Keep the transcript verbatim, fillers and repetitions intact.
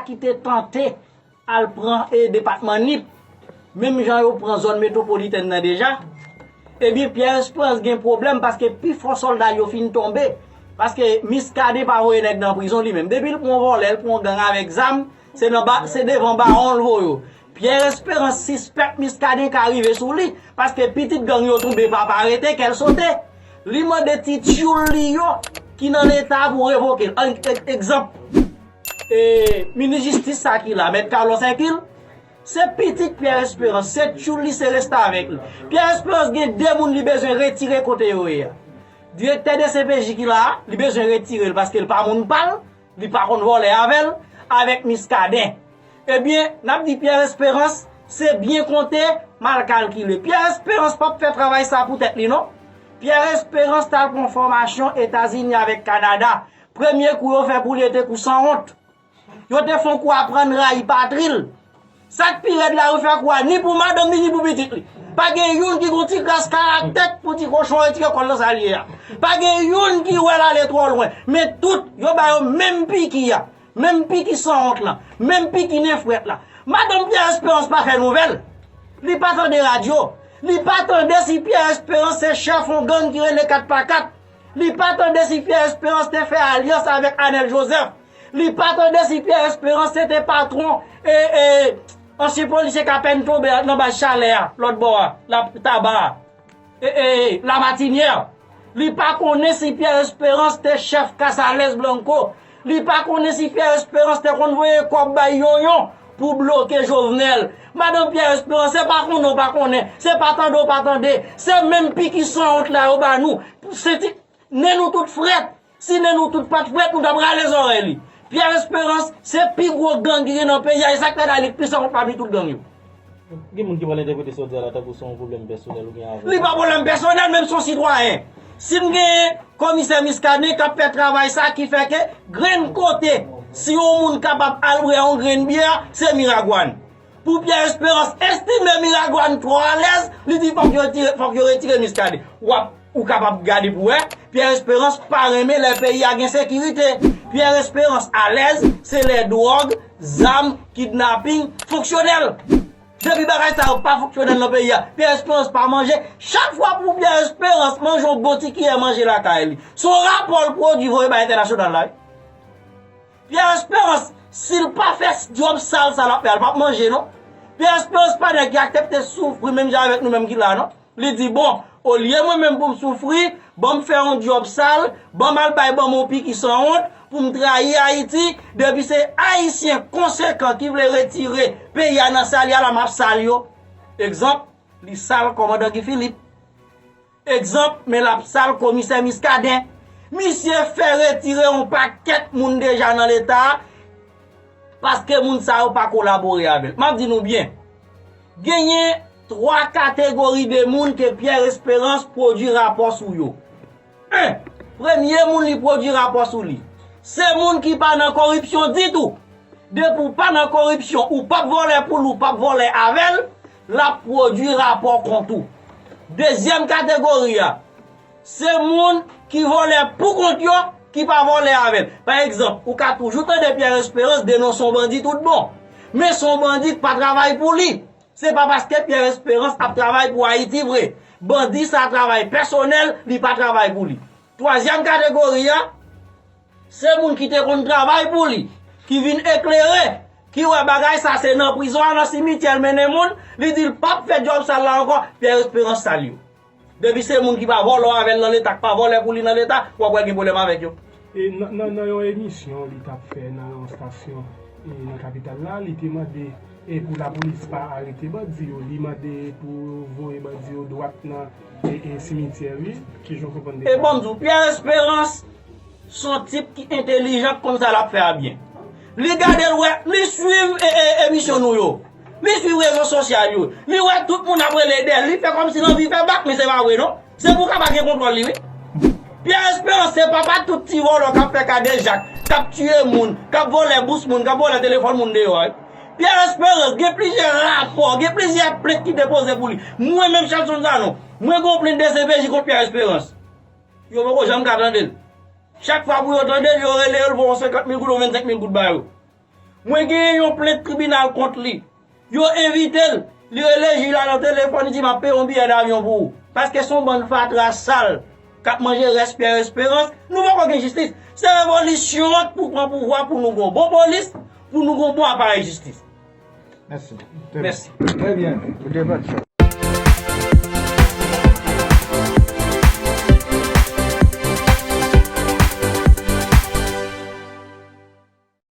ki te tante al pran e depatman Nip, menm jan yo pran zòn metwopolitèn nan deja, ebyen Pierre Esperance gen pwoblèm paske pifò sòlda l yo fin tonbe. Paske Muscadin pa voye nèg nan prizon li menm. Depi l pran vòlè, l pran gang avèk zam, se nan ba, se devan bawon l voye yo. Pierre Esperance sispèk Muscadin ka rive sou li, paske pitit gang yo tonbe papa rete kè l sote. Li mande ti tchoul li yo ki nan leta pou revoke l. An, e, egzanp, e, minis jistis sa ki la, mèt Carlos Hercule, se pitit Pierre Esperance, se tchoul li, se restavèk li. Pierre Esperance gen de moun li bezwen retire kote yo ye a. Direktè D C P J ki la a, li bezwen retire l paske l pa moun pa l, li pa konn vòlè avè l, avèk Muscadin. Ebyen, n ap di Pierre Esperance, se byen konte, mal kalkile. Pierre Esperance p ap fè travay sa pou tèt li non. Pierre Esperance t al pran fòmasyon Etazini avèk Kanada. Premye kou yo fè pou li, e te kou sanwont. Yo te fè yon kou aprann rayi patri l. Sa k pi rèd la, yo fè kou a ni pou madanm ni, ni pou pitit li. Pa gen youn ki gon ti kras karaktè pou ti kochon retire kò l nan sa l ye a. Pa gen youn ki wè l ale twò lwen. Men tout, yo ba yo menm piki a. Menm piki sanwont lan. Menm piki nen frèt la. Madanm Pierre Esperance pa fè nouvèl. Li pa tande radyo. Li pa tande si Pierre Esperance se chèf yon gang ki rele kat pa kat. Li pa tande si Pierre Esperance te fè alyans avèk Anèl Joseph. Li pa tande si Pierre Esperance se te patwon e, e, ansyen polisye k apèn tonbe nan baz Chalè a, lòt bò a, la, Taba a, e, e, Lamatinière. Li pa konnen si Pierre Esperance te chèf Casalès Blanco. Li pa konnen si Pierre Esperance te konn voye kòb bay Yonyon pou bloke Jovenel. Madanm Pierre Esperance, se pa konnen w pa konnen, se pa tande w pa tande, se menm piki sanwont la yo ba nou. Se ti, nen nou tout frèt. Si nen nou tout pa t frèt, nou t ap rale zòrèy li. Pierre Esperance, se pi gwo gang ki gen nan peyi a, e sa k fè dayè li k pi sanwont pami tout gang yo. Gen moun ki pral entèprete sa w di a la tankou se yon pwoblèm pèsonèl ou gen avè l. Li pa pwoblèm pèsonèl, menm se yon sitwayen. Si m gen komisè Muscadin k ap fè travay sa ki fè ke grenn kote, si yon moun kapab al bwè yon grenn byè, se Miragwàn. Pou Pierre Esperance estime Miragwàn twò alèz, li di fòk yo retire, fòk yo retire Muscadin. W ap, ou kapab gade pou wè, Pierre Esperance pa renmen lè peyi a gen sekirite. Pierre Esperance alèz, se lè dwòg, zam, kidnaping, fonksyonèl. Depi bagay sa yo pa fonksyonèl nan peyi a, Pierre Esperance pa manje. Chak fwa pou Pierre Esperance manje yon bon ti kiyè manje lakay li, se yon rapò l pwodui voye bay entènasyonal la, wi. Pierre Esperance, si l pa fè djòb sal sa l ap fè a, l p ap manje non. Pierre Esperance pa nèg ki aksepte soufri menm jan avèk nou menm ki la non. Li di, bon, olye mwen menm pou m soufri, ban m fè yon djòb sal, ban m al bay banm yon piki sanwont, pou m trayi Ayiti, depi se Ayisyen konsekan ki vle retire peyi a nan sa l ye a la, m ap sal yo. Egzanp, li sal kòmandan Guy Philippe. Egzanp, men l ap sal komisè Muscadin. Misye fè retire yon pakèt moun deja nan leta a, paske moun sa yo pa kolabore avè l. M ap di nou byen, genyen twa kategori de moun ke Pierre Esperance pwodui rapò sou yo. En, premye moun li pwodui rapò sou li, se moun ki pa nan koripsyon ditou. Depi w pa nan koripsyon, ou p ap vòlè pou li, ou p ap vòlè avè l, l ap pwodui rapò kont ou. Dezyèm kategori a, se moun ki vòlè pou kont yo, ki pa vòlè avè l. Pa egzanp, ou ka toujou tande Pierre Esperance denonse yon bandi tout bon. Men se yon bandi k pa travay pou li. Se pa paske Pierre Esperance ap travay pou Ayiti vre. Bandi sa travay pèsonèl, li pa travay pou li. Twazyèm kategori a, se moun ki te konn travay pou li, ki vin eklere, ki wè bagay sa se nan prizon a, nan simityè l mennen moun, li di l p ap fè djòb sal la ankò, Pierre Esperance sal yo. Depi se moun ki pa vòlò avè l nan leta, k pa vòlè pou li nan leta, w ap wè l gen pwoblèm avèk yo. E nan, nan, nan yon emisyon li t ap fè nan yon estasyon, e nan kapital la, li te mande, e pou lapolis pa arete bandi yo, li mande pou voye bandi yo dwat nan, e, e simityè, wi. Kijan w konprann de sa? E ban m di w, Pierre Esperance se yon tip ki entèlijan, k konn sa l ap fè a byen. Li gade l wè, li swiv, e, e, emisyon nou yo. Li swiv rezo sosyal yo. Li wè tout moun ap rele dèyè l. Li fè kòmsi l anvi fè bak, men se pa vre non. Se pou w ka pa gen kontwòl li, wi. Pierre Esperance se papa tout ti vòlò k ap fè kadejak, k ap tiye moun, k ap vòlè bous moun, k ap vòlè telefòn moun deyò a, wi. Pierre Esperance gen plizyè rapò, gen plizyè plent ki depoze pou li. Mwen menm Shelson Sanon, mwen gen yon plent D C P J kont Pierre Esperance. Yo poko janm ka tande l. Chak fwa pou yo tande l, yo rele yo, l voye yon senkant mil goud, yon vennsenk mil goud ba yo. Mwen genyen yon plent tribinal kont li. Yo envite l. Li rele jij la nan telefòn, li di, "M ap peye yon biyè davyon pou ou." Paske se yon bann fatra sal k ap manje rès Pierre Espérance. Nou poko gen jistis. Se revolisyon an k pou pran pouvwa pou nou gon bon polis, pou nou gon bon aparèy jistis. Mèsi. Mèsi. Trè byen. Ou te bat sa.